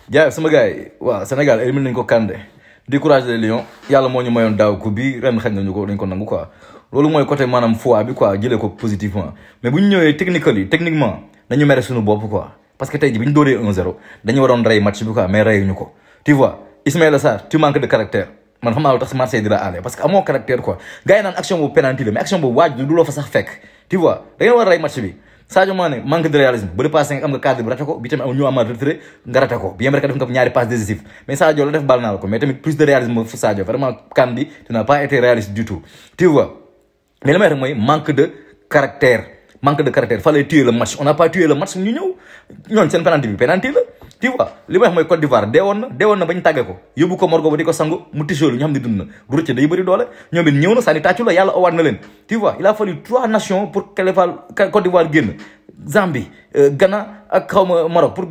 jaay sama gars yi waaw Sénégal éliminé nañ ko Kandé du courage des lions yàlla moo ñu mayoon daaw ko bii ren xañ nañu ko dañ ko nangu quoi loolu mooy côté maanaam foi bi quoi jëlee ko positivement mais bu ñu ñëwee techniquement nañu mere suñu bopp quoi parce que tey ji bi ñu dóoree 1-0 dañu waroon rey match bi quoi mais reyuñu ko tu vois Ismaïla Sarr tu manques de caractère man xam naa lu tax Marseille di la aale parce que amoo caractère quoi gars yi naan action boobu penalty la mais action boobu waaj du loo fa sax fekk tu vois da ngeen war a rey match bi Sadio Mané manque de réalisme ba le passé am nga cadre bi raté ko bi tamit am ñu amaat retrait nga raté ko bien vrai que def nga ñaari passe décisif mais Sadio la def bal naa la ko mais tamit plus de réalisme fu Sadio vraiment kan bi tu n'as pas été réaliste du tout tu vois mais li may wax mooy manque de caractère fallait tuer le match on n'a pas tué le match ñu ñëw ñoon seen penalty bi penalty la tu vois li may wax mooy Côte d'Ivoire deewoon na bañ tàgge ko yóbbu ko morgo ba di ko sangu mu tisoolu ñu xam ne dund na rucc day bëri doole ñoom it ñëw na sànni tàccu la yàlla owaat na leen tu vois il a fallu 3 nations pour Côte d'Ivoire génn Zambie Ghana ak xawma Maroc pour